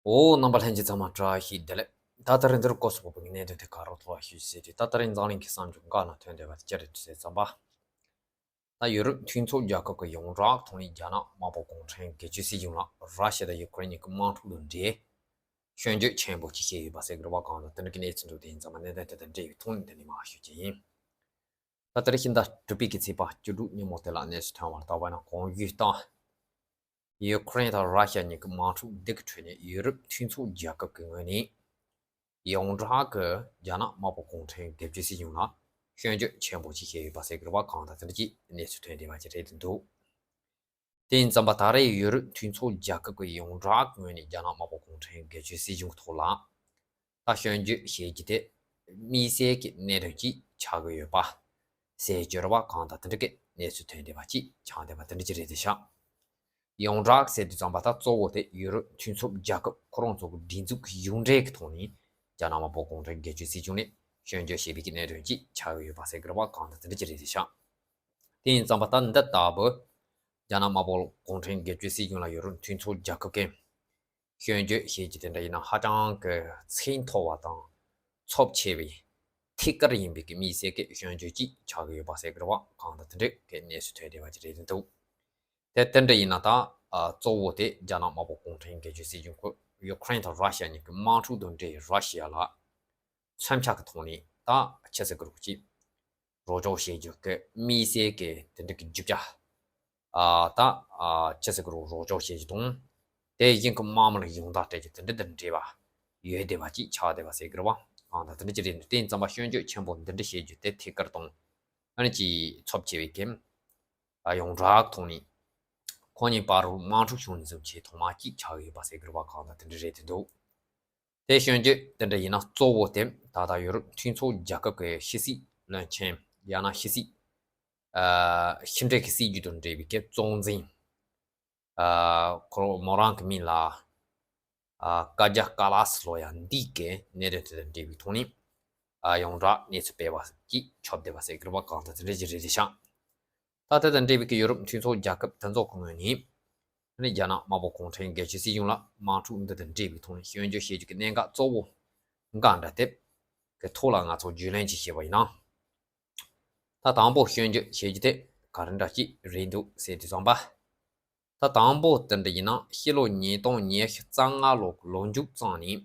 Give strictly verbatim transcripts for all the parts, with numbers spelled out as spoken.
འོ། རྣམ་པ་ལྷན་རྒྱས་ཚང་མ་བཀྲ་ཤིས་བདེ་ལེགས། ད་ལྟ་རིང་འདིར་སྐོར་སོགས་པའི་གནད་དོན་དེ་ག་རོ་ཐོག་ལ་ཞུས་ཟེར་དུས། ད་ལྟ་རིང་འཛམ་གླིང་གི་བསམ་འཇོག་འགའ་ན་ཐོན་བསྡད་པ་དེ་ཅི་རེད་ཟེར་ཙམ་པ། ད་ཡུ་རོབ་མཐུན་ཚོགས་རྒྱལ་ཁབ་ཀྱི་ཡོངས་གྲགས་ཐོག་ནས་རྒྱ་ནག་དམར་པོ་གུང་ཁྲན་སྒེར་གཅོད་སྲིད་གཞུང་ལ་ར་ཤི་ཡ་དང་ཡུ་ཀེ་རེན་གཉིས་ཀྱི་དམག་འཁྲུག་དང་འབྲེལ་སྐྱོན་བརྗོད་ཆེན་པོ་ཅིག་བྱས་ཡོད་པ་ཟེར་གི་རེད་པ། གང་ལྟར་དེ་འདྲ་གི་གནས་ཚུལ་འདུག་དེ་ཡིན་ཙང་མ་གནད་དོན་དེ་དང་འབྲེལ་བའི་ཐོག་ནས་འདི་ནས་མར་ཞུ་རྒྱུ་ཡིན། ད་ལྟར་ཕྱི་ཟླ་དྲུག་པའི་གི་ཚེས་པ་བཅུ་དྲུག་ཉིན་མོ་དེ་ལ་གནས་ཚུལ་ཐོན་པར་བལྟས་པ་ན། གོང་ཞུས་ལྟར་ཡུ་ཀེ་རེན་དང་ར་ཤི་ཡ་གཉིས་ཀྱི་དམག་འཁྲུག་འདི་གི་ཁྲོད་ནས་ཡུ་རོབ་མཐུན་ཚོགས་རྒྱལ་ཁབ་ཀྱི་ངོས་ནས་ཡོངས་གྲགས་ཀྱི་རྒྱ་ནག་དམར་པོ་གུང་ཁྲན་སྒེར་གཅོད་སྲིད་གཞུང་ལ་སྐྱོན་བརྗོད་ཆེན་པོ་ཅིག་བྱས་ཡོད་པ་ཟེར་གི་རེད་པ། གང་ལྟར་དེ་འདྲ་ཅིག་གནས་ཚུལ་ཐོན་བསྡད་པ་ཅིག་རེད་འདུག་དེ་ཡིན་ཙམ་པ་ད་རེས་ཡུ་རོབ་མཐུན་ཚོགས་རྒྱལ་ཁབ་ཀྱི་ཡོངས་གྲགས་ངོས་ནས་རྒྱ་ནག་དམར་པོ་གུང་ཁྲན་སྒེར་གཅོད་སྲིད་གཞུང་གི་ཐོག་ལ་ད་སྐྱོན་བརྗོད་བྱེད་རྒྱུ་དེ་དམིགས་བསལ་གྱི་གནད་དོན་ཅིག་ཆགས་ཀྱི་ཡོད་པ་ཟེར་རྒྱུ་རེད་པ། གང་ལྟར་དེ་འདྲ་གི་གནས་ཚུལ་ཐོན་བསྡད་པ་ཅིག་ཆགས་བསྡད་པ་དེ་འདྲ་ཅིག་རེད་དེ་ཤག་ཡོངས་གྲགས་ཟེར་དུས་ཙམ་པ་ད་གཙོ་བོ་དེ་ཡུ་རོབ་མཐུན་ཚོགས་རྒྱལ་ཁབ་ཁོ་རང་ཚོ་གི་སྒྲིག་འཛུགས་ཀྱི་གཞུང་འབྲེལ་གྱི་ཐོག་ནས་རྒྱ་ནག་དམར་པོ་གུང་ཁྲན་སྒེར་གཅོད་སྲིད་གཞུང་ནས་སྐྱོན་བརྗོད་བྱས་པའི་གི་གནད་དོན་ཅིག་ཆགས་ཀྱི་ཡོད་པ་ཟེར་གི་རེད་པ། གང་ལྟར་དེ་འདྲ་ཅིག་རེད་དེ་ཤག་དེ་ཡིན་ཙམ་པ་ད་འདི་ལྟ་བུ་རྒྱ་ནག་དམར་པོ་གུང་ཁྲན་སྒེར་གཅོད་སྲིད་གཞུང་ལ་ཡུ་རོབ་མཐུན་ཚོགས་རྒྱལ་ཁབ་ཀྱིས་སྐྱོན་བརྗོད་བྱེད་རྒྱུ་དེ་འདྲ་ཡིན་ན་ཧ་ཅང་གི་ཚད་མཐོ་བ་དང་ཚབས་ཆེ་བའི་ཐད་ཀར་ཡིན་པའི་གི་དམིགས་བསལ་གྱི་སྐྱོན་བརྗོད་ཅིག་ཆགས་ཀྱི་ཡོད་པ་ཟེར་གི་རེད་པ། གང་ལྟར་དེ་འདྲ་གི་གནས་ཚུལ་ཐོན་བསྡད་པ་ཅིག་རེད་འདུག་དེ་དེ་འདྲ་ཡིན་ན་ད་ཨ་གཙོ་བོ་དེ་རྒྱ་ནག་དམར་པོ་གུང་ཁྲན་སྒེར་གཅོད་སྲིད་གཞུང་གིས་ཡུ་ཀེ་རེན་དང་ར་ཤི་ཡ་གཉིས་ཀྱི་དམག་འཁྲུག་དང་འབྲེལ་ར་ཤི་ཡ་ལ་མཚོན་ཆ་གི་ཐོག་ནས་ད་ཆི་ཟེར་གི་རེད་ཅིག་རོགས་སྐྱོར་བྱེད་རྒྱུ་གི་དམིགས་བསལ་གྱི་དེ་འདྲ་གི་རྒྱུ་ཆ། ཨ་ད་ཨ་ཆི་ཟེར་གི་རེད། རོགས་སྐྱོར་བྱེད་རྒྱུ་དང་། དེ་བཞིན་གྱི་དམག་མི་ལ་ཡོངས་བསྡད་སྤྲད་རྒྱུ་དེ་འདྲ་དང་འབྲེལ་བ་ཡོད་བསྡད་པ་ཅིག་ཆགས་བསྡད་པ་ཟེར་གི་རེད་པ། ཨ་ད་དེ་འདྲ་ཅིག་རེད་འདུག་དེ་ཡིན་ཙམ་པ་སྐྱོན་བརྗོད་ཆེན་པོ་འདི་འདྲ་བྱེད་རྒྱུ་དེ་ཐད་ཀར་དང་ཨ་ནི་ཅིག་ཚབས་ཆེ་བའི་གི་ཨ་ཡོངས་གྲགས་ཐོག་ནས་ཁོ་གཉིས་བར་དུ་དམག་འཁྲུག་བྱུང་ནས་བཟུང་བྱས་ཐོག་མ་ཅིག་ཆགས་ཡོད་པ་ཟེར་གི་རེད་པ། གང་ལྟར་དེ་འདྲ་རེད་དེ་འདུག་དེ་སྐྱོན་བརྗོད་དེ་འདྲ་ཡིན་ན་གཙོ་བོ་དེ་ད་ལྟ་ཡུ་རོབ་མཐུན་ཚོགས་རྒྱལ་ཁབ་ཀྱི་ཕྱི་སྲིད་བློན་ཆེན། ཡང་ན་ཕྱི་སྲིད་ཨ་ཕྱི་འབྲེལ་གྱི་སྲིད་ཇུས་དང་འབྲེལ་བའི་གི་གཙོ་འཛིན། ཨ་ཁོ་མོ་རང་གི་མིང་ལ་ཨ་ཀ་ཇ་ཀ་ལཱ་སི་ལོ་ཡ་འདི་གི་གནད་དོན་དེ་དང་འབྲེལ་བའི་ཐོག་ནས་ཨ་ཡོངས་གྲགས་གནས་ཚུལ་སྤེལ་བ་ཅིག་ཆགས་བསྡད་པ་ཟེར་གི་རེད་པ། གང་ལྟར་དེ་འདྲ་ཅིག་རེད་དེ་ཤག་ད་དེ་དང་འབྲེལ་བའི་གི་ཡུ་རོབ་མཐུན་ཚོགས་རྒྱལ་ཁབ་དེ་ཚོ་གི་ངོས་ནས་ཨ་ནི་རྒྱ་ནག་དམར་པོ་གུང་ཁྲན་སྒེར་གཅོད་སྲིད་གཞུང་ལ་དམག་འཁྲུག་འདི་དང་འབྲེལ་བའི་ཐོག་ནས་སྐྱོན་བརྗོད་བྱེད་རྒྱུ་གི་གནད་འགག་གཙོ་བོ་འགའ་འདྲ་དེབ་ཀྱི་ཐོག་ལ་ང་ཚོ་རྒྱུས་ལོན་ཅིག་བྱས་པ་ཡིན་ན། ད་དང་པོ་སྐྱོན་བརྗོད་བྱེད་རྒྱུ་དེ་ག་རེ་འདྲ་ཅིག་རེད་འདུག་ཟེར་དུས་ཙམ་པ། ད་དང་པོ་དེ་འདྲ་ཡིན་ན་ཕྱི་ལོ་ཉིས་སྟོང་ཉི་ཤུ་རྩ་ལྔ་ལོ་གི་ལོ་མཇུག་ཙམ་ནས་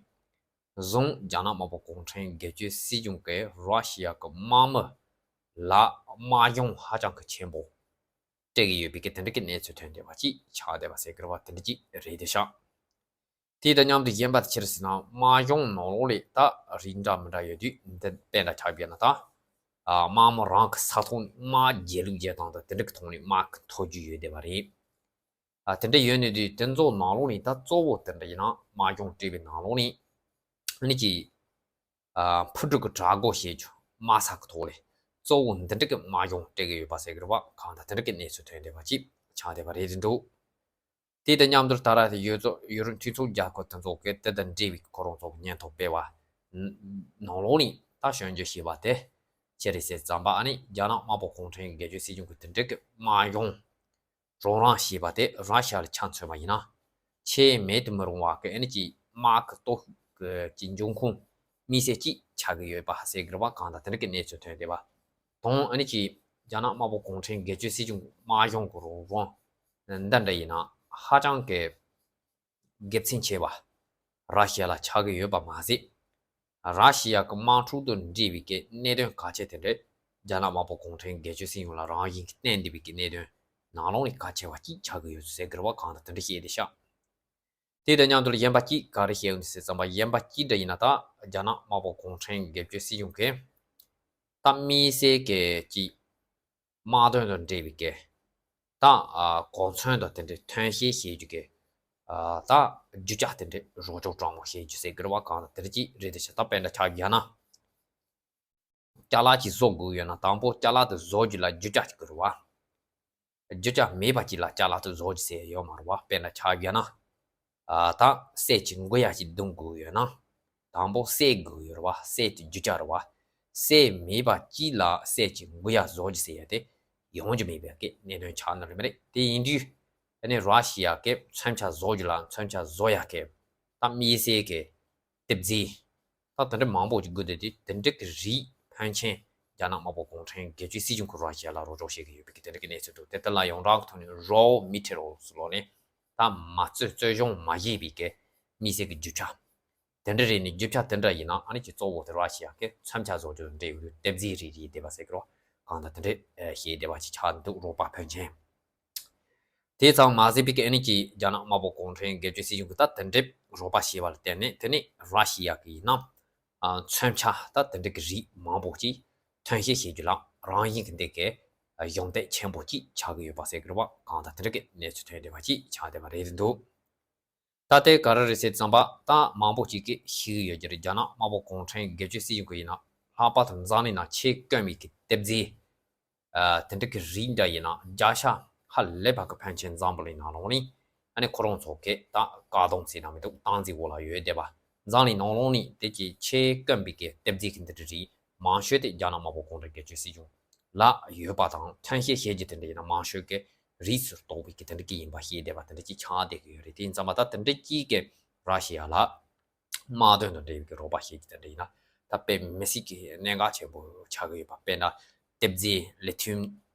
བཟུང་རྒྱ་ནག་དམར་པོ་གུང་ཁྲན་སྒེར་གཅོད་སྲིད་གཞུང་གིས་ར་ཤི་ཡ་གི་དམག་མི་ལ་དམག་སྦྱོང་ཧ་ཅང་གི་ཆེན་པོ་སྤྲད་ཀྱི་ཡོད་པའི་གི་དེ་འདྲ་གི་གནས་ཚུལ་ཐོན་བསྡད་པ་ཅིག་ཆགས་བསྡད་པ་ཟེར་གི་རེད་པ། དེ་འདྲ་ཅིག་རེད་དེ་ཤག་དེ་དང་མཉམ་དུ་གཞན་པ་དེ་ཆི་རེད་ཟེར་ན་དམག་སྦྱོང་ནང་ལོགས་ལས་ད་རིགས་འདྲ་མི་འདྲ་ཡོད་དུས་འདི་དཔེ་འདྲ་ཆགས་བསྡད་ན་ད། ཨ་དམག་མི་རང་གི་ས་ཐོག་ནས་དམག་རྒྱལ་ལུགས་རྒྱལ་སྟངས་དང་དེ་འདྲ་གི་ཐོག་ནས་དམག་གི་ཐོ་རྒྱུ་ཡོད་བསྡད་པ་རེད། ཨ་དེ་འདྲ་ཡོད་ནས་དུས་དེ་ཚོ་ནང་ལོགས་ནས་ད་གཙོ་བོ་དེ་འདྲ་ཡིན་ན་དམག་སྦྱོང་སྤྲད་པའི་ནང་ལོགས་ནས་ཨ་ནི་ཅིག་ཨ་ཕུ་དཀྲུག་གི་དྲག་རྒོལ་བྱེད་རྒྱུ་དམག་ས་གི་ཐོག་ལས་གཙོ་བོ་འདི་འདྲ་གི་དམག་སྦྱོང་སྤྲད་ཀྱི་ཡོད་པ་ཟེར་གི་རེད་པ། གང་ལྟར་དེ་འདྲ་གི་གནས་ཚུལ་ཐོན་བསྡད་པ་ཅིག་ཆགས་བསྡད་པ་རེད་དེ་འདུག་དེ་དང་མཉམ་དུ་ད་ར་དེ་ཡོད་ཚོ་ཡུ་རོབ་མཐུན་ཚོགས་རྒྱལ་ཁབ་དེ་ཚོ་གི་དེ་དང་འབྲེལ་བའི་ཁོ་རང་ཚོ་གི་སྙན་ཐོ་སྤེལ་བ་ནང་ལོགས་ནས་ད་སྐྱོན་བརྗོད་བྱས་པ་དེ་ཅི་རེད་ཟེར་ཙམ་པ། ཨ་ནི་རྒྱ་ནག་དམར་པོ་གུང་ཁྲན་སྒེར་གཅོད་སྲིད་གཞུང་གི་དེ་འདྲ་གི་དམག་སྦྱོང་རོགས་རམ་བྱས་པ་དེ་ར་ཤི་ཡ་ལ་ཆ་མཚོན་པ་ཡིན་ན་ཆེས་མེད་དུ་མི་རུང་བ་གི་ཨ་ནི་ཀྱི་དམག་གི་སྟོབས་ཀྱི་འབྱུང་ཁུངས་དམིགས་བསལ་ཅིག་ཆགས་ཀྱི་ཡོད་པ་ཟེར་གི་རེད་པ། གང་ལྟར་དེ་འདྲ་གི་གནས་ཚུལ་ཐོན་བསྡད་པ་དང་། ཨ་ནི་ཀྱི་རྒྱ་ནག་དམར་པོ་གུང་ཁྲན་སྒེར་གཅོད་སྲིད་གཞུང་དམག་སྦྱོང་གི་རོགས་རམ་འདི་འདྲ་ཡིན་ན་ཧ་ཅང་གི་དགེ་མཚན་ཆེ་བ། ར་ཤི་ཡ་ལ་ཆགས་ཀྱི་ཡོད་པ་མ་ཟད། ར་ཤི་ཡ་གི་དམག་འཁྲུག་དང་འབྲེལ་བའི་གི་གནད་དོན་གལ་ཆེ་དེ་འདྲ་རྒྱ་ནག་དམར་པོ་གུང་ཁྲན་སྒེར་གཅོད་སྲིད་གཞུང་ལ་རང་བཞིན་གྱིས་བརྟེན་བསྡད་པའི་གི་གནད་དོན་ནང་ལོགས་ནས་གལ་ཆེ་བ་གཅིག་ཆགས་ཀྱི་ཡོད་ཟེར་གི་རེད་པ། གང་ལྟར་དེ་འདྲ་བཤད་བསྡད་ཤག་དེ་དང་མཉམ་དུ་གཞན་པ་གཅིག་ག་རེ་བཤད་ཡོད་ཟེར་ཙམ་པ། གཞན་པ་གཅིག་འདྲ་ཡིན་ན་ད་རྒྱ་ནག་དམར་པོ་གུང་ཁྲན་སྒེར་གཅོད་སྲིད་གཞུང་གིས་ད་དམིགས་བསལ་གྱི་གཅིག་དམག་དོན་དང་འབྲེལ་བའི་གི་ད་ཨ་གོ་མཚོན་དང་དེ་འདྲའི་ཐོན་སྐྱེད་བྱེད་རྒྱུ་གི་ཨ་ད་རྒྱུ་ཆ་དེ་འདྲའི་རོགས་སྐྱོར་དྲང་མོ་བྱེད་རྒྱུ་ཟེར་གི་རེད་པ། གང་ལྟར་དེ་འདྲ་ཅིག་རེད་དེ་ཤག་ད་དཔེར་ན་ཆ་བཞག་ན་ཅ་ལག་ཅིག་བཟོ་དགོས་ཡོད་ན་དང་པོ་ཅ་ལག་དེ་བཟོ་རྒྱུ་ལ་རྒྱུ་ཆ་ཅིག་དགོས་རེད་པ། རྒྱུ་ཆ་མེད་པ་ཅིག་ལ་ཅ་ལག་དེ་བཟོ་རྒྱུ་ཟེར་ཡོད་མ་རེད་པ། དཔེར་ན་ཆ་བཞག་ན། ཨ་ད་གསེར་གྱི་འགོས་ཡ་ཞིག་བརྡུང་དགོས་ཡོད་ན། དང་པོ་གསེར་དགོས་ཡོད་རེད་པ། གསེར་གྱི་རྒྱུ་ཆ་རེད་པ། གསེར་མེད་པ་ཅིག་ལ་གསེར་གྱི་འགོས་ཡ་བཟོ་རྒྱུ་ཟེར་ཡ་དེ་ཡོང་རྒྱུ་མེད་པའི་གི་གནད་དོན་ཆགས་ནི་རེད་མ་རེད། དེ་ཡིན་དུས་ཨ་ནི་ར་ཤི་ཡ་གི་མཚོན་ཆ་བཟོ་རྒྱུ་ལ་མཚོན་ཆ་བཟོ་ཡ་གི་ད་ ད་དམིགས་བསལ་གྱི་ལྟེབ་རྫས། ད་དེ་འདྲ་མང་པོ་ཅིག་དགོས་བསྡད་དེ་དེ་འདྲ་གི་རིགས་ཕོན་ཆེན་རྒྱ་ནག་དམར་པོ་གུང་ཁྲན་སྒེར་གཅོད་སྲིད་གཞུང་གི་ར་ཤི་ཡ་ལ་རོགས་སྐྱོར་བྱེད་ཀྱི་ཡོད་པའི་གི་དེ་འདྲ་གི་གནས་ཚུལ་འདུག་དེ་དེ་ལ་ཡོངས་གྲགས་ཀྱི་ཐོག་ནས་raw materials ལབ་ནས་ད་མ་བཙོས་བཙོས་སྦྱོང་མ་བྱས་པའི་གི་དམིགས་བསལ་གྱི་རྒྱུ་ཆ། དེ་འདྲ་རེད་ནས་རྒྱུ་ཆ་དེ་འདྲ་ཡིན་ན་ཨ་ནི་ཅིག་གཙོ་བོ་དེ་ར་ཤི་ཡ་གི་མཚོན་ཆ་བཟོ་རྒྱུ་འབྲེལ་ཡོད་ལྟེབ་རྫས་རིགས་རེད་བསྡད་པ་ཟེར་གི་རོ། གང་ལྟར་དེ་འདྲ་བཤད་བསྡད་པ་ཅིག་ཆགས་འདུག་རོགས་པ་ཕོན་ཆེན། དེ་ཙམ་མ་ཟད་པའི་གི་ཨ་ནི་ཅིག་རྒྱ་ནག་དམར་པོ་གུང་ཁྲན་སྒེར་གཅོད་སྲིད་གཞུང་གི་ད་དེ་འདྲའི་རོགས་པ་བྱས་པ་ལ་བརྟེན་ནས་དེ་ནས་ར་ཤི་ཡ་གི་ཡིན་ན་ཨ་མཚོན་ཆ་ད་དེ་འདྲ་གི་རིགས་མང་པོ་ཅིག་ཐོན་སྐྱེད་བྱེད་རྒྱུ་ལ་རང་བཞིན་གི་འདི་གི་གཞོགས་འདེགས་ཆེན་པོ་ཅིག་ཆགས་ཀྱི་ཡོད་པ་ཟེར་གི་རེད་བ། གང་ལྟར་དེ་འདྲ་གི་གནས་ཚུལ་ཐོན་བསྡད་པ་ཅིག་ཆགས་བསྡད་པ་རེད་འདུག་ད་ལྟའི་ག་རེ་རེད་ཟེར་ཙམ་པ་ད་མང་པོ་ཅིག་གིས་ཤེས་ཀྱི་ཡོད་ཀྱི་རེད། རྒྱ་ནག་དམར་པོ་གུང་ཁྲན་སྒེར་གཅོད་སྲིད་གཞུང་གི་ཡིན་ན་ལྷག་པར་དུ་འཛམ་གླིང་ནང་ཆེས་དཀོན་པའི་གི་ལྟེབ་རྫས། ཨ་དེ་འདྲ་གི་རིགས་འདྲ་ཡིན་ན་བརྒྱ་ཆ་ཧ་ལས་པ་གི་ཕོན་ཆེན་འཛམ་བུ་གླིང་ནང་ལོགས་ནས་ཨ་ནི་ཁོ་རང་ཚོ་གི་ད་བཀག་སྡོམ་ཟེར་ན་མི་འདུག་སྟངས་འཛིན་འོག་ལ་ཡོད་བསྡད་པ། འཛམ་གླིང་ནང་ལོགས་ནས་དེ་གི་ཆེས་དཀོན་པའི་གི་ལྟེབ་རྫས་ཀྱི་འདི་འདྲ་རིགས་མང་ཤོས་དེ་རྒྱ་ནག་དམར་པོ་གུང་ཁྲན་སྒེར་གཅོད་སྲིད་གཞུང་ལ་ཡོད་པ་དང་ཐོན་སྐྱེད་བྱེད་རྒྱུ་དེ་འདྲ་ཡིན་ན་མང་ཤོས་ཀྱི་རིགས་སུ་གཏོགས་པའི་གི་དེ་འདྲ་གི་ཡིན་པ་ཤེས་བསྡད་པ་དེ་འདྲ་གཅིག་ཆགས་བསྡད་ཀྱི་ཡོད་རེད། དེ་ཡིན་ཙམ་པ་ད་དེ་འདྲ་གཅིག་གི་ར་ཤི་ཡ་ལ་དམག་དོན་དང་འབྲེལ་བའི་གི་རོགས་པ་བྱེད་རྒྱུ་དེ་འདྲ་ཡིན་ན་ད་དཔེ་མི་སྲིད་ཀྱི་གནད་འགག་ཆེན་པོ་ཆགས་ཀྱི་ཡོད་པ། དཔེར་ན་ལྟེབ་རྫས་ལི་ཐིའུམ།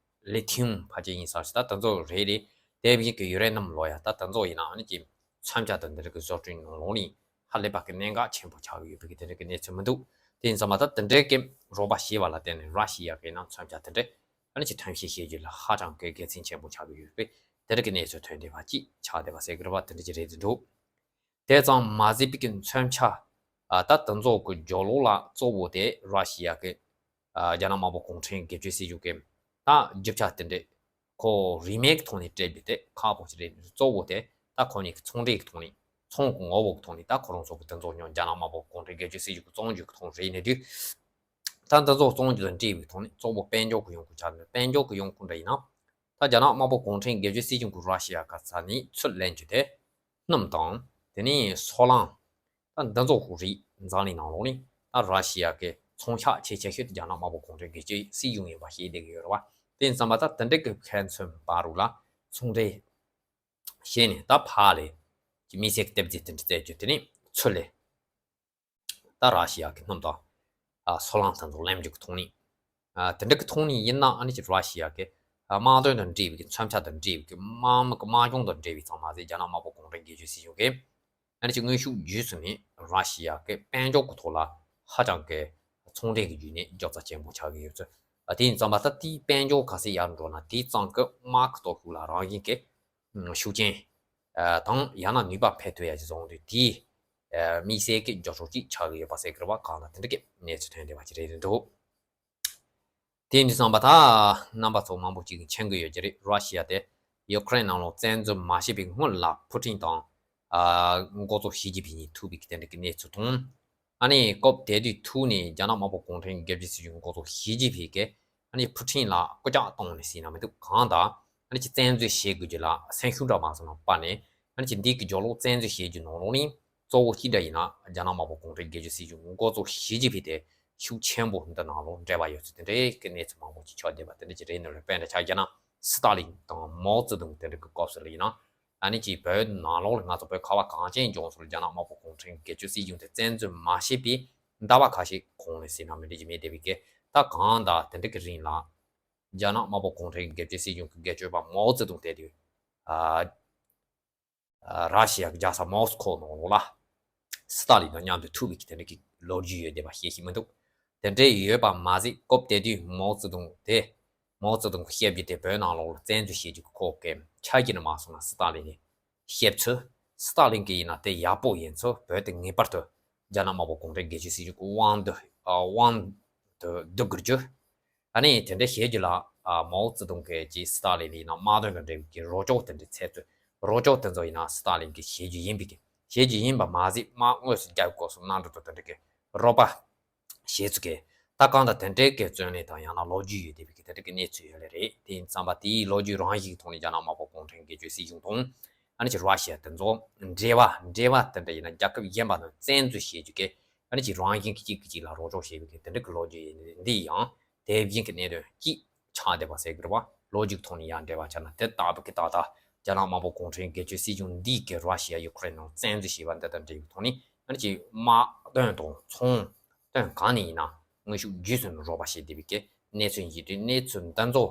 ལི་ཐིའུམ་ཕལ་ཆེར་ཡིན་ས་ཞིག་ད་དེ་ཚོ་རེད་རེད། དེ་བཞིན་གི་ཡུ་རེ་ནམ་ལོ་ཡ་ད་དེ་ཚོ་ཡིན་ན་ཨ་ནི་ཀྱི་མཚོན་ཆ་དང་འདི་འདྲ་གི་བཟོ་སྐྲུན་ནང་ལོགས་ནས་ཧ་ལས་པ་གི་གནད་འགག་ཆེན་པོ་ཆགས་ཀྱི་ཡོད་པའི་གི་དེ་འདྲ་གི་གནས་ཚུལ་མི་འདུག་དེ་ཡིན་ཙམ་པ་ད་དེ་འདྲའི་གི་རོགས་པ་བྱས་པ་ལ་བརྟེན་ནས་ར་ཤི་ཡ་གི་ནང་མཚོན་ཆ་དེ་འདྲ་ཨ་ནི་ཀྱི་ཐོན་སྐྱེད་བྱེད་རྒྱུ་ལ་ཧ་ཅང་གི་དགེ་མཚན་ཆེན་པོ་ཆགས་ཀྱི་ཡོད་པས་དེ་འདྲ་གི་གནས་ཚུལ་ཐོན་བསྡད་པ་ཅིག་ཆགས་བསྡད་པ་ཟེར་གི་རེད་བ། དེ་འདྲ་ཅིག་རེད་འདུག་དེ་ཙམ་མ་ཟད་པའི་གི་མཚོན་ཆ་ཨ་ད་དེ་ཚོ་གི་སྦྱོར་ཀློག་ལ་གཙོ་བོ་དེ་ར་ཤི་ཡ་གི་ཨ་རྒྱ་ནག་དམར་པོ་གུང་ཁྲན་སྒེར་གཅོད་སྲིད་གཞུང་གི་ད་རྒྱུ་ཆ་དེ་འདྲས་ཁོ་རིན་མེད་ཀྱི་ཐོག་ནས་སྤྲད་རྒྱུ་དེ་ཁག་པོ་ཞིག་རེད། གཙོ་བོ་དེ་ད་ཁོ་གཉིས་ཀྱི་ཚོང་འབྲེལ་གྱི་ཐོག་ནས་ཚོང་གི་ངོ་བོ་གི་ཐོག་ནས་ད་ཁོ་རང་ཚོ་གི་དེ་ཚོ་ཉོ་རྒྱ་ནག་དམར་པོ་གུང་ཁྲན་སྒེར་གཅོད་སྲིད་གཞུང་གི་བཙོང་རྒྱུ་གི་ཐོག་རེད་ནས་དུས་ད་འདི་ཚོ་བཙོང་རྒྱུ་དང་འབྲེལ་བའི་ཐོག་ནས་གཙོ་བོ་དཔལ་འབྱོར་གྱི་ཡོང་ཁུངས་ཆགས་ནས་དཔལ་འབྱོར་གྱི་ཡོང་ཁུངས་འདྲ་ཡིན་ན་ད་རྒྱ་ནག་དམར་པོ་གུང་ཁྲན་སྒེར་གཅོད་སྲིད་གཞུང་གི་ར་ཤི་ཡ་ག་ས་ནས་ཚུར་ལེན་རྒྱུ་དེ་སྣུམ་དང་དེ་ནས་སོལ་རླངས། ད་འདི་ཚོ་ཧུ་རིགས་འཛམ་གླིང་ནང་ལོགས་ནས་ད་ར་ཤི་ཡ་གི་ཚོང་ཤག་ཆེས་ཆེ་ཤོས་དེ་རྒྱ་ནག་དམར་པོ་གུང་ཁྲན་སྒེར་གཅོད་སྲིད་གཞུང་ཡིན་པ་ཤེས་བསྡད་ཀྱི་ཡོད་རེད་བ། དེ་ཡིན་ཙམ་པ་ད་དེ་འདྲ་གི་ཁ་མཚོན་བར་རུ་ལ་ཚོང་འབྲེལ་བྱས་ནས་ད་ཕར་ལས་ཀྱི་དམིགས་བསལ་གྱི་ལྟེབ་རྫས་དེ་འདྲ་བཙལ་རྒྱུ་དེ་ནས་ཚུར་ལས་ད་ར་ཤི་ཡ་གི་སྣུམ་དང་ཨ་སོལ་རླངས་དེ་ཚོ་ལེན་རྒྱུ་གི་ཐོག་ནས་ཨ་དེ་འདྲ་གི་ཐོག་ནས་ཡིན་ན་ཨ་ནི་ཅིག་ར་ཤི་ཡ་གི་ཨ་དམག་དོན་དང་འབྲེལ་བའི་གི་མཚོན་ཆ་དང་འབྲེལ་བའི་གི་དམག་མི་གི་དམག་སྦྱོང་དང་འབྲེལ་བའི་ཙམ་མ་ཟད་རྒྱ་ནག་དམར་པོ་གུང་ཁྲན་སྒེར་གཅོད་སྲིད་གཞུང་གི་ཨ་ནི་ཅིག་དངོས་ཤུགས་བརྒྱུད་ཚུལ་ནས་ར་ཤི་ཡ་གི་དཔལ་འབྱོར་གྱི་ཐོག་ལ་ཧ་ཅང་གི་ཚོང་འབྲེལ་གྱི་བརྒྱུད་ནས་རྒྱབ་རྩ་ཆེན་པོ་ཆགས་ཀྱི་ཡོད་ཚུལ། ཨ་དེ་ཡིན་ཙམ་པ་ད་དེའི་དཔལ་འབྱོར་ག་ཚད་ཡར་འགྲོ་ན་དེའི་ཙམ་གྱི་དམག་གི་སྟོབས་ཤུགས་ལ་རང་བཞིན་གྱི་ཤུགས་རྐྱེན་དང་ཡང་ན་ནུས་པ་འཕེལ་ཐུབ་ཡ་ཞིག་བཟུང་དུས་དེའི་དམིགས་བསལ་གྱི་འགྱུར་ཕྱོགས་ཅིག་ཆགས་ཀྱི་ཡོད་པ་ཟེར་གྱི་རེད་བ། གང་ལ་དེ་འདྲ་གི་གནས་ཚུལ་ཐོན་བསྡད་པ་ཅིག་རེད་འདུག་དེ་ཡིན་དུས་ཙམ་པ་ད་རྣམ་པ་ཚོ་མང་པོ་ཅིག་མཁྱེན་གྱི་ཡོད་ཀྱི་རེད། ར་ཤི་ཡ་དེ་ཡུ་ཀེ་རེན་ནང་ལོགས་བཙན་འཛུལ་མ་བྱས་པའི་སྔོན་ལ་ཕུ་ཀྲིན་དང་ཨ་འགོ་གཙོ་ཞི་ཅིན་ཕིང་གཉིས་ཐུག་པའི་དེ་འདྲ་གི་གནས་ཚུལ་དང་། ཨ་ནི་སྐབས་དེ་དུས་ཐུག་ནས་རྒྱ་ནག་དམར་པོ་གུང་ཁྲན་སྒེར་གཅོད་སྲིད་གཞུང་འགོ་གཙོ་ཞི་ཅིན་ཕིང་གིས་ཨ་ནི་ཕུ་ཀྲིན་ལ་སྐུལ་ལྕག་བཏང་ནས་ཟེར་ན་མི་འདུག་གང་ལྟར་ཨ་ནི་ཅིག་བཙན་འཛུལ་བྱེད་དགོས་རྒྱུ་ལ་སེམས་ཤུགས་འདྲ་མ་སོང་ན་སྤར་ནས་ཨ་ནི་ཅིག་འདི་གི་རྒྱབ་ལོགས་བཙན་འཛུལ་བྱེད་རྒྱུ་ནང་ལོགས་ནས་གཙོ་བོ་གཅིག་འདྲ་ཡིན་ན་རྒྱ་ནག་དམར་པོ་གུང་ཁྲན་སྒེར་གཅོད་སྲིད་གཞུང་འགོ་གཙོ་ཞི་ཅིན་ཕིང་དེ་ཤུགས་ཆེན་པོ་འདི་ནང་ལོགས་འབྲེལ་བ་ཡོད་ཚུལ་དེ་འདྲའི་གི་གནས་ཚུལ་མང་པོ་ཅིག་ཆགས་བསྡད་པ་དེ་འདྲ་ཅིག་རེད། ནོར་བའི་དཔེ་འདྲ་ཆགས་རྒྱ་ནག་སི་ཏཱ་ལིན་དང་མའོ་ཙེ་ཏུང་དེ་འདྲ་གི་སྐབས་སུ་ལ་ཡིན་ན། ཨ་ནི་ཅིག་བོད་ནང་ལོགས་ལ་ང་ཚོ་བོད་ཁ་བ་གངས་ཅན་ལྗོངས་སུ་རྒྱ་ནག་དམར་པོ་གུང་ཁྲན་སྒེར་གཅོད་སྲིད་གཞུང་དེ་བཙན་འཛུལ་མ་བྱས་པའི་ཟླ་བ་ཁ་ཤས་གོང་ནས་ཟེར་ན་མི་འགྲིག་གི་མེད་བསྡད་པའི་གི་ད་གང་ལྟར་དེ་འདྲ་གི་རིང་ལ་རྒྱ་ནག་དམར་པོ་གུང་ཁྲན་སྒེར་གཅོད་སྲིད་གཞུང་གི་སྒེར་གཅོད་པ་མའོ་ཙེ་ཏུང་དེ་དུས་ཨ་ཨ་ར་ཤི་ཡ་གི་རྒྱལ་ས་མོ་སི་ཁོ་ནང་ལོགས་ལ་སི་ཏཱ་ལིན་དང་མཉམ་དུ་ཐུག་པའི་གི་དེ་འདྲ་གི་ལོ་རྒྱུས་ཡོད་བསྡད་པ་ཤེས་ཀྱི་མི་འདུག་དེ་འདྲ་ཡོད་པ་མ་ཟད་སྐབས་དེ་དུས་མའོ་ཙེ་ཏུང་དེ་མའོ་ཙེ་ཏུང་གི་བཤད་རྒྱུ་དེ་བོད་ནང་ལོགས་ལ་བཙན་འཛུལ་བྱེད་རྒྱུ་གི་ཁོག་གི་ཆ་རྒྱུས་ནས་མ་སོང་ན་སི་ཏཱ་ལིན་ནས་བཤད་ཚུལ། སི་ཏཱ་ལིན་གྱི་ཡིན་ན་དེ་ཡག་པོ་ཡིན་ཚུལ། བོད་དེ་ངེས་པར་དུ་རྒྱ་ནག་དམར་པོ་གུང་ཁྲན་སྒེར་གཅོད་སྲིད་གཞུང་གི་དབང་དུ་ཨ་དབང་དུ་བསྡུ་དགོས་རྒྱུ། ཨ་ནི་དེ་འདྲ་བཤད་རྒྱུ་ལ་ཨ་མའོ་ཙེ་ཏུང་གིས་ཀྱི་སི་ཏཱ་ལིན་ལ་ཡིན་ན་དམག་དོན་དང་འབྲེལ་བའི་གི་རོགས་སྐྱོར་དེ་འདྲ་འཚོལ་ཚུལ། རོགས་སྐྱོར་དེ་ཚོ་ཡིན་ན་སི་ཏཱ་ལིན་གྱི་བྱེད་རྒྱུ་ཡིན་པའི་གི་བྱེད་རྒྱུ་ཡིན་པ་མ་ཟད་དམག་དངོས་སུ་རྒྱག་དགོས་སུ་གནང་འགྲོ་དང་དེ་འདྲ་གི་རོགས་པ། བྱས་ཚུལ་གྱི་ད་གང་ལྟར་དེ་འདྲའི་གི་བརྩོན་ལེན་དང་ཡང་ན་ལོ་རྒྱུས་ཡོད་བསྡད་པའི་གི་དེ་འདྲ་གི་གནས་ཚུལ་ཡོད་ལེ་རེད། དེ་ཡིན་ཙམ་པ་དེའི་ལོ་རྒྱུས་རང་བཞིན་གྱི་ཐོག་ནས་རྒྱ་ནག་དམར་པོ་གུང་ཁྲན་སྒེར་གཅོད་སྲིད་གཞུང་དང་ཨ་ནི་ཅིག་ར་ཤི་ཡ་དེ་ཚོ་འབྲེལ་བ་འབྲེལ་བ་དེ་འདྲ་ཡིན་ན་རྒྱལ་ཁབ་གཞན་པ་དང་བཙན་འཛུལ་བྱེད་རྒྱུ་གི་ཨ་ནི་ཅིག་རང་བཞིན་གྱི་གཅིག་གིས་གཅིག་ལ་རོགས་སྐྱོར་བྱེད་པའི་གི་དེ་འདྲ་གི་ལོ་རྒྱུས་འདི་ཡང་དེ་བཞིན་གྱི་གནད་དོན་གཅིག་ཆགས་བསྡད་པ་ཟེར་གི་རེད་བ། ལོ་རྒྱུས་ཐོག་ནས་ཡང་འབྲེལ་བ་ཆགས་ན་དེ་ལྟ་བུ་གི་ད་ལྟ་ རྒྱ་ནག་དམར་པོ་གུང་ཁྲན་སྒེར་གཅོད་སྲིད་གཞུང་འདིས་ཀྱི་ར་ཤི་ཡ་ཡུ་ཀེ་རེན་ནང་བཙན་འཛུལ་བྱས་པ་འདི་དང་འབྲེལ་བའི་ཐོག་ནས་ཨ་ནི་ཅིག་དམག་དོན་དང་ཚོང་དོན་གང་ནས་ཡིན་ན་དངོས་ཤུགས་བརྒྱུད་ཟིན་རོགས་པ་བྱེད་བསྡད་པའི་གི་གནས་ཚུལ་ཡིན་དུས། གནས་ཚུལ་འདི་ཚོ་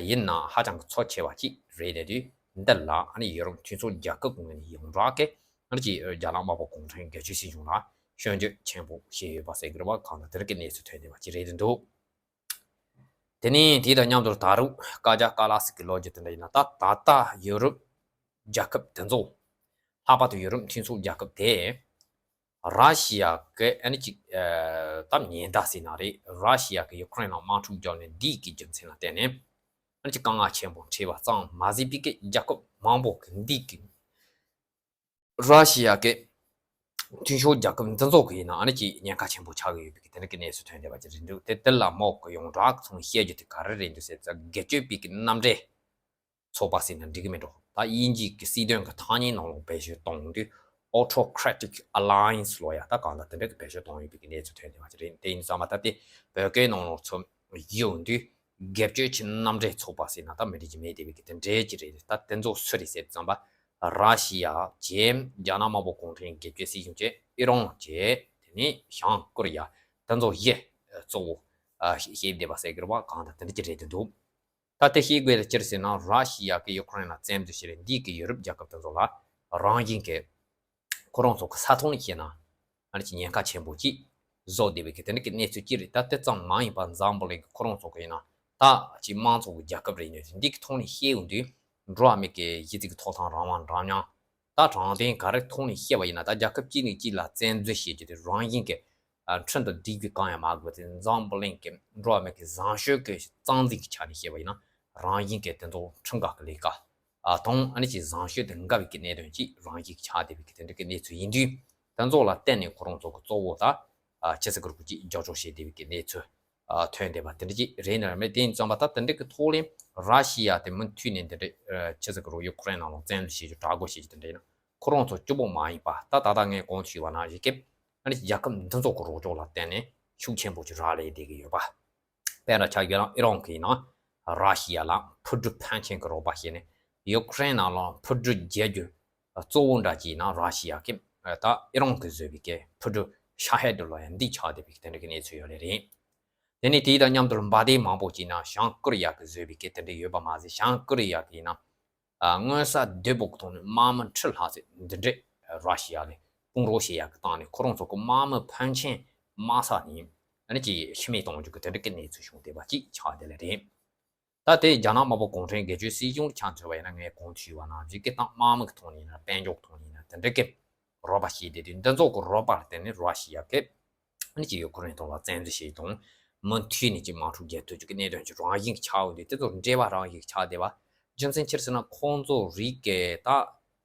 ཡིན་ན་ཧ་ཅང་གི་ཚོར་ཆེ་བ་ཅིག་རེད་བསྡད་དུས། འདི་ལ་ཨ་ནི་ཡུ་རོབ་མཐུན་ཕྱོགས་རྒྱལ་ཁབ་ཀྱི་ངོས་ནས་ཡོངས་གྲགས་ཀྱི་ཨ་ནི་ཅིག་རྒྱ་ནག་དམར་པོ་གུང་ཁྲན་སྒེར་གཅོད་སྲིད་གཞུང་ལ་སྐྱོན་བརྗོད་ཆེན་པོ་བྱས་ཡོད་པ་ཟེར་གི་རེད་བ། གང་ལྟར་དེ་རིགས་ཀྱི་གནས་ཚུལ་ཐོན་བསྡད་པ་ཅིག་རེད་འདུག་དེ་ནས་དེ་དང་མཉམ་དུ་ད་རུང་བཀའ་རྒྱ་བཀའ་སློབ་ཟེར་གི་ལོ་རྒྱུས་དེ་འདྲ་ཡིན་ན། ད་ད་ལྟ་ཡུ་རོབ་རྒྱལ་ཁབ་དེ་ཚོ། ལྷག་པར་དུ་ཡུ་རོབ་མཐུན་ཚོགས་རྒྱལ་ཁབ་དེ་ར་ཤི་ཡ་གི་ཨ་ནི་ཅིག་ཨ་ད་ཉེན་བརྡ་ཟེར་ན་རེད། ར་ཤི་ཡ་གི་ཡུ་ཀེ་རེན་ནང་དམག་འཁྲུག་བརྒྱབ་ནས་འདིའི་གི་རྒྱུ་མཚན་ལ་བརྟེན་ནས་ཨ་ནི་ཅིག་དཀའ་ངལ་ཆེན་པོ་འཕྲད་པ་ཙམ་མ་ཟད་པའི་གི་རྒྱལ་ཁབ་མང་པོ་གི་འདིའི་གི་ར་ཤི་ཡ་གི་མཐུན་ཕྱོགས་རྒྱལ་ཁབ་འདི་ཚོ་གི་ཡིན་ན་ཨ་ནི་ཅིག་ཉེན་ཁ་ཆེན་པོ་ཆགས་ཀྱི་ཡོད་པའི་གི་དེ་འདྲ་གི་གནས་ཚུལ་ཐོན་བསྡད་པ་ཅིག་རེད་འདུག་དེ་དེ་ལ་མོག་གི་ཡོངས་གྲགས་ཚོང་བཤད་རྒྱུ་དེ་ག་རེ་རེད་འདུག་ཟེར་ཙང་། སྒེར་གཅོད་པའི་གི་མནའ་འབྲེལ་ཚོགས་པ་ཟེར་ན་འགྲིག་གི་མེད་འགྲོ། ད་དབྱིན་ཇིའི་གི་སྲིད་དོན་གི་ཐ་སྙད་ནང་ལོགས་བེད་སྤྱོད་གཏོང་དུས་Autocratic Alliance་ལོ་ཡ་ད་གང་ལྟར་དེ་འདྲ་གི་བེད་སྤྱོད་གཏོང་ཡོད་པའི་གི་གནས་ཚུལ་ཐོན་བསྡད་པ་ཅིག་རེད། དེ་ཡིན་ཙང་མ་ད་དེ་བོད་སྐད་ནང་ལོགས་ཚུར་བསྒྱུར་དུས་སྒེར་གཅོད་ཀྱི་མནའ་འབྲེལ་ཚོགས་པ་ཟེར་ན་ད་མི་འགྲིག་གི་མེད་བསྡད་པའི་གི་དེ་འདྲའི་ཅིག་རེད། ད་དེ་ཚོ་སུ་རེད་ཟེར་ཙང་པ། ར་ཤི་ཡ་བྱས། རྒྱ་ནག་དམར་པོ་གུང་ཁྲན་སྒེར་གཅོད་སྲིད་གཞུང་བྱས། ཨི་རན་བྱས། དེ་ནས་བྱང་ཀོ་རི་ཡ། དེ་ཚོ་བཞི་གཙོ་བོ་ཨ་བྱས་བསྡད་པ་ཟེར་གི་རེད་བ། གང་ལྟར་དེ་འདྲ་ཅིག་རེད་འདུག་ད་དེ་ཤེས་དགོས་ལ་ཅི་རེད་ཟེར་ན། ར་ཤི་ཡ་གིས་ཡུ་ཀེ་རེན་ལ་བཙན་འཛུལ་བྱས་རེད། འདིས་ཀྱི་ཡུ་རོབ་རྒྱལ་ཁབ་དེ་ཚོ་ལ་རང་བཞིན་གྱི་ཁོ་རང་ཚོ་གི་ས་ཐོག་ནས་བཤད་ན་ཨ་ནི་ཅིག་ཉེན་ཁ་ཆེན་པོ་ཅིག་བཟོ་བསྡད་པའི་གི་དེ་འདྲ་གི་གནས་ཚུལ་ཅིག་རེད། ད་དེ་ཙམ་མ་ཡིན་པར་འཛམ་བུ་གླིང་གི་ཁོ་རང་ཚོ་གི་ཡིན་ན་ད་ཅིག་དམངས་གཙོ་གི་རྒྱལ་ཁབ་རེད། ཉོས་ཏེ་འདི་གི་ཐོག་ནས་བཤད་ཡོང་དུས་འགྲོ་བ་མི་གི་གཞི་རྩའི་གི་ཐོབ་ཐང་རང་དབང་འདྲ་མཉམ། ད་དྲང་བདེན་ག་རེ་ཐོག་ནས་བཤད་པ་ཡིན་ན། ད་རྒྱལ་ཁབ་གཅིག་ནས་གཅིག་ལ་བཙན་འཛུལ་བྱེད་རྒྱུ་དེ་རང་བཞིན་གྱི་ཨ་ཁྲིམས་དང་འགལ་རྒྱུ་གང་ཡང་མ་དགོས་ཏེ། འཛམ་བུ་གླིང་གི་འགྲོ་བ་མི་གི་བཟང་སྤྱོད་ཀྱི་རྩ་འཛིན་གྱི་ཆ་ནས་བཤད་པ་ཡིན་ན། རང་བཞིན་གྱི་དེ་ཚོ་ཁྲིམས་འགལ་གྱི་ལས་ཀ་ཨ་དང་ཨ་ནི་ཅིག་བཟང་སྤྱོད་དང་འགལ་བའི་གི་གནད་དོན་ཅིག་རང་བཞིན་གྱི་ཆགས་བསྡད་པའི་གི་དེ་འདྲ་གི་གནས་ཚུལ་ཡིན་དུས། དེ་ཚོ་ལ་བརྟེན་ནས་ཁོ་རང་ཚོ་གི་གཙོ་བོ་ད་ཨ་ཆི་ཟེར་གི་རེད། ཅིག་འགྱུར་ལྡོག་བྱེད་བསྡད་པའི་གི་གནས་ཚུལ་ཨ་ཐོན་བསྡད་པ་དེ་འདྲ་ཅིག་རེད་ནི་རེད། མེད་དེ་ཡིན་ཙང་པ་ད་དེ་འདྲ་གི་ཐོག་ལ་ར་ཤི་ཡ་དེ་མུ་མཐུད་ནས་འདི་འདྲ་ཨ་ཆི་ཟེར་གི་རེད། ཡུ་ཀེ་རེན་ནང་ལ་བཙན་འཛུལ་བྱེད་རྒྱུ་དྲག་རྒོལ་བྱེད་རྒྱུ་དེ་འདྲ་ཡིན་ན། ཁོ་རང་ཚོ་སྐྱིད་པོ་མ་ཡིན་པ། ད་ད་ལྟ་ངས་གོང་དུ་ཞུས་པ་ནང་བཞིན་གྱི་ཨ་ནི་རྒྱལ་ཁབ་འདི་ཚོ་གི་རོགས་སྐྱོར་ལ་བརྟེན་ནས་ཤུགས་ཆེན་པོ་ཅིག་རག་ལས་བསྡད་ཀྱི་ཡོད་པ། དཔེར་ན་ཆ་བཞག་ན་ཨི་རན་གྱིས་ཡིན་ན་ར་ཤི་ཡ་ལ་འཕུར་གྲུ་ཕོན་ཆེན་གྱི་རོགས་པ་བྱས་ནས་ཡུ་ཀེ་རེན་ནང་ལ་འཕུར་གྲུ་རྒྱག་རྒྱུ་གཙོ་བོ་འདྲ་ཅིག་ཡིན་ན་ར་ཤི་ཡ་གི་ད་ཨི་རན་གྱིས་བཟོས་པའི་གི་འཕུར་གྲུ་ཤ་ཧེ་ཌི་ལོ་ཡ་འདི་ཆགས་བསྡད་པའི་གི་དེ་འདྲ་གི་གནས་ཚུལ་ཡོད་ལེ་རེད། དེ་ནས་དེའི་དང་མཉམ་དུ་འབའ་སྡེ་མང་པོ་ཅིག་ཡིན་ན་བྱང་ཀོ་རི་ཡ་གིས་བཟོས་པའི་གི་དེ་འདྲ་ཡོད་པ་མ་ཟད། བྱང་ཀོ་རི་ཡ་གིས་ཡིན་ན། ཨ་མངོན་གསལ་དོད་པོ་གི་ཐོག་ནས་དམག་མི་ཁྲི་ལྷག་ཙམ་འདི་འདྲས་ར་ཤི་ཡ་ལ་དཔུང་རོགས་བྱེད་ཡག་གི་སྟེང་ནས་ཁོ་རང་ཚོ་གི་དམག་མི་ཕོན་ཆེན་དམག་ས་ནས་ཨ་ནི་ཅིག་ཤི་རྨས་གཏོང་རྒྱུ་གི་དེ་འདྲ་གི་གནས་ཚུལ་བྱུང་བསྡད་པ་ཅིག་ཆགས་བསྡད་ལེ་རེད། ད་དེ་རྒྱ་ནག་དམར་པོ་གུང་ཁྲན་སྒེར་གཅོད་སྲིད་གཞུང་ཆ་མཚོན་པ་ཡིན་ན། ངས་གོང་དུ་ཞུས་པ་ནང་བཞིན་གི་ད་དམག་མི་གི་ཐོག་ནས་ཡིན་ན། དཔལ་འབྱོར་གི་ཐོག་ནས་ཡིན་ན། དེ་འདྲ་གི་རོགས་པ་བྱས་བསྡད་དུས། འདི་ཚོ་གི་རོགས་པ་ལ་བརྟེན་ནས་ར་ཤི་ཡ་གི་ཨ་ནི་ཅིག་ཡུ་ཀེ་རེན་ཐོག་ལ་བཙན་འཛུལ་བྱས་དང་། མུ་མཐུད་ནས་ཅིག་དམག་འཁྲུག་རྒྱག་ཐུབ་རྒྱུ་གི་གནད་དོན་ཅིག་རང་བཞིན་གྱི་ཆགས་འོང་དུས། དེ་ཚོ་འབྲེལ་བ་རང་བཞིན་གྱི་ཆགས་བསྡད་པ། རྒྱུ་མཚན་ཅི་རེད་ཟེར་ན། ཁོང་ཚོ་རིགས་ཀྱི་ད་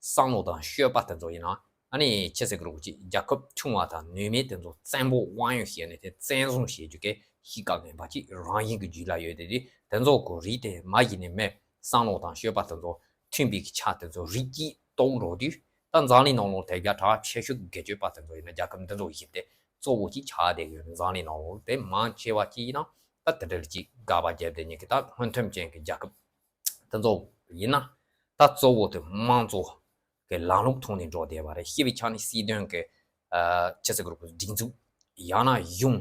བསམ་བློ་དང་སྤྱོད་པ་དེ་ཚོ་ཡིན་ན་ཨ་ནི་ཆི་ཟེར་གི་རེད། ཅིག་རྒྱལ་ཁབ་ཆུང་བ་དང་ནུས་མེད་དེ་ཚོ་བཙན་པོ་དབང་ཡོད་བྱས་ནས་དེ་བཙན་བཟུང་བྱེད་རྒྱུ་གི་གཤིས་ཀ་ངན་པ་ཅིག་རང་བཞིན་གྱི་རྒྱུད་ལ་ཡོད་བསྡད་དུས། དེ་ཚོ་གི་རིགས་དེ་མ་གཞི་ནས་མི་བསམ་བློ་དང་སྤྱོད་པ་དེ་ཚོ་མཐུན་པའི་གི་ཆ་དེ་ཚོ་རིགས་ཀྱིས་རྟོགས་འགྲོ་དུས། ད་འཛམ་གླིང་ནང་ལོགས་དེ་རྒྱ་གྲགས་ཆེ་ཤོས་ཀྱི་སྒེར་གཅོད་པ་དེ་ཚོ་ཡིན་ན་རྒྱལ་ཁབ་འདི་ཚོ་བཞི་དེ་གཙོ་བོ་ཅིག་ཆགས་བསྡད་ཡོད། འཛམ་གླིང་ནང་ལོགས་དེ་མང་ཆེ་བ་ཅིག་ཡིན་ན་ད་དེ་འདྲ་ཅིག་དགག་པ་བརྒྱབ་བསྡད་མཁན་གྱི་ད་སྔོན་ཐོན་ཅན་གྱི་རྒྱལ་ཁབ་དེ་ཚོ་ཡིན་ན། ད་གཙོ་བོ་དེ་དམངས་གཙོ་གི་ལམ་ལུགས་ཐོག་ནས་འགྲོ་བསྡད་པ་རེད། སྤྱི་པའི་ཆ་ནས་སྲིད་དོན་གྱི་ཨ་ཆི་ཟེར་གི་རེད། སྒྲིག་འཛུགས་ཡང་ན་གཞུང་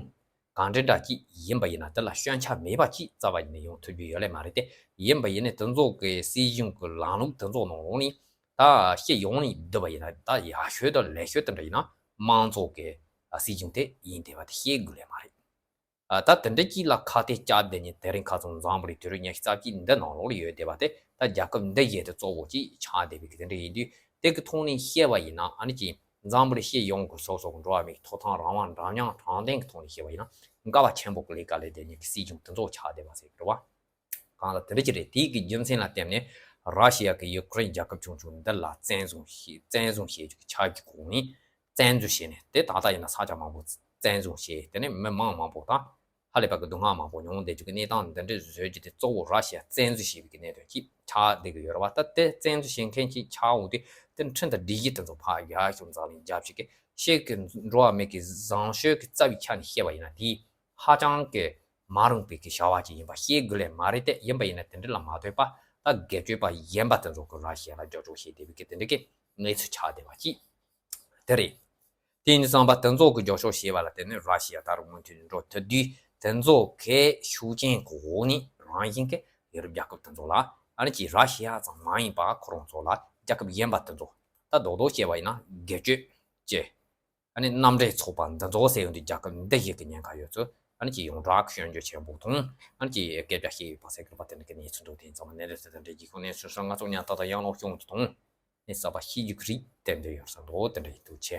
གང་འདྲ་འདྲ་ཅིག་ཡིན་པ་ཡིན་ན། དེ་ལ་སྐྱོན་ཆ་མེད་པ་ཅིག་རྩ་བ་ཉིད་ནས་ཡོང་ཐུབ་རྒྱུ་ཡོད་ལེ་མ་རེད་དེ། ཡིན་པ་ཡིན་ནའི་དེ་ཚོ་གི་སྲིད་གཞུང་གི་ལམ་ལུགས་དེ་ཚོ་ནང་ལོགས་ནས་ད་སྤྱི་ཡོངས་ནས་བསྡུས་པ་ཡིན་ན། ད་ཡག་ཤོས་དང་ལེགས་ཤོས་དེ་འདྲ་ཡིན་ན་དམངས་གཙོ་གི་སྲིད་གཞུང་དེ་ཡིན་བསྡད་པ་དེ་བཤད་དགོས་ལེ་མ་རེད། ཨ་ད་དེ་འདྲ་ཅིག་ལ་ཁ་གཏད་བཅག་བསྡད་མཁན་དེ་རིང་ཁ་སང་འཛམ་བུ་གླིང་དུས་རབས་ཉི་ཤུ་རྩ་གཅིག་འདི་ནང་ལོགས་ལ་ཡོད་བསྡད་པ་དེ། ད་རྒྱལ་ཁབ་འདི་བཞི་དེ་གཙོ་བོ་ཅིག་ཆགས་བསྡད་པའི་གི་དེ་འདྲ་ཡིན་དུས། དེ་གི་ཐོག་ནས་བཤད་པ་ཡིན་ན་ཨ་ནི་ཅིག་འཛམ་བུ་གླིང་སྤྱི་ཡོངས་ཀྱི་སོ་སོ་གི་འགྲོ་བ་མིའི་ཐོབ་ཐང་རང་དབང་འདྲ་མཉམ་དྲང་བདེན་གྱི་ཐོག་ནས་བཤད་པ་ཡིན་ན། འགལ་བ་ཆེན་པོ་གི་ལས་ཀ་ལས་བསྡད་མཁན་གྱི་སྲིད་གཞུང་དེ་ཚོ་ཆགས་བསྡད་པ་ཟེར་གི་རེད་བ། གང་ལ་དེ་འདྲ་ཅིག་རེད། དེའི་གི་རྒྱུ་མཚན་ལ་བརྟེན་ནས་ར་ཤི་ཡ་གིས་ཡུ་ཀེ་རེན་རྒྱལ་ཁབ་ཆུང་ཆུང་འདི་ལ་བཙན་བཟུང་བྱས། བཙན་བཟུང་བྱེད་རྒྱུ་གི་ཆ་རྒྱུས་གོང་ནས་བཙན་འཛུལ་བྱས་ནས། དེ་ད་ལྟ་ཡིན་ན་ས་ཆ་མང་པོ་བཙན་བཟུང་བྱས། དེ་ནས་མི་མང་མང་པོ་དང་ཧ་ལས་པ་གི་སྡུག་བསྔལ་མང་པོ་མྱོང་བསྡད་རྒྱུ་གི་གནས་སྟངས་འདི་འདྲ་བཟོ་རྒྱུ་དེ་གཙོ་བོ་ར་ཤི་ཡ་བཙན་འཛུལ་བྱས་པའི་གི་གནད་དོན་ཅིག་ཆགས་བསྡད་ཀྱི་ཡོད་རེད་བ། ད་དེ་བཙན་འཛུལ་བྱེད་མཁན་ཅིག་ཆགས་འོང་དུས། དེ་ཁྲིམས་དང་སྒྲིག་གཞི་དེ་ཚོ་ཕར་ཡར་ཞུ་འཛམ་གླིང་རྒྱ་ཆེ་གི་ཤེས་ཀྱི་འགྲོ་བ་མི་གི་བཟང་སྤྱོད་ཀྱི་རྩ་བའི་ཆ་ནས་བཤད་པ་ཡིན་ན། དེ་ཧ་ཅང་གི་མ་རུང་པའི་གི་བྱ་བ་ཅིག་ཡིན་པ་བཤད་དགོས་ལེ་མ་རེད་དེ། ཡིན་པ་ཡིན་ན་དེ་འདྲ་ལ་མ་ལྟོས་པ། ད་ ད་སྒེར་གཅོད་པ་གཞན་པ་དེ་ཚོ་གི་ར་ཤི་ཡ་ལ་རྒྱབ་སྐྱོར་བྱེད་བསྡད་པའི་གི་དེ་འདྲ་གི་གནས་ཚུལ་ཆགས་བསྡད་པ་ཅིག་དེ་རེད། དེ་ཡིན་དུས་ཙམ་པ་དེ་ཚོ་གི་རྒྱབ་སྐྱོར་བྱས་པ་ལ་བརྟེན་ནས་ར་ཤི་ཡ་ད་རུང་མུ་མཐུད་ནས་འགྲོ་ཐུབ་དུས། དེ་ཚོ་གི་ཤུགས་རྐྱེན་གི་འོག་ནས་རང་བཞིན་གི་ཡུ་རོབ་རྒྱལ་ཁབ་དེ་ཚོ་ལ། ཨ་ནི་ཅིག་ར་ཤི་ཡ་ཙམ་མ་ཡིན་པ་ཁོ་རང་ཚོ་ལ་རྒྱལ་ཁབ་གཞན་པ་དེ་ཚོ། ད་རྡོག་རྡོག་བཤད་པ་ཡིན་ན་སྒེར་གཅོད་ཅེས། ཨ་ནི་མནའ་འབྲེལ་ཚོགས་པ་འདི་ཚོ་ཟེར་ཡོང་དུས་རྒྱལ་ཁབ་འདི་བཞི་གི་ཉེན་ཁ་ཡོད་ཚུལ། ཨ་ནི་ཅིག་ཡོངས་གྲགས་ཤོད་རྒྱུ་ཆེན་པོ་དང་། ཨ་ནི་ཅིག་སྐད་ཆ་བཤད་ཡོད་པ་ཟེར་གི་རེད་པ། དེ་འདྲ་གི་གནས་ཚུལ་འདུག་དེ་ཡིན་ཙང་གནད་དོན་དེ་འདྲ་གི་ཁོ་གནས་ཚུལ་སོགས་ང་ཚོ་ཉན་ཐག་དང་ཡང་ལོག་བྱུང་གི་དང་། ནས་གསར་པ་ཤེས་རྒྱུ་གི་རིགས་དེ་འདྲ་ཡོད་ས་འདུག་དེ་འདྲ་ཡིན་འདུག་ཆེ།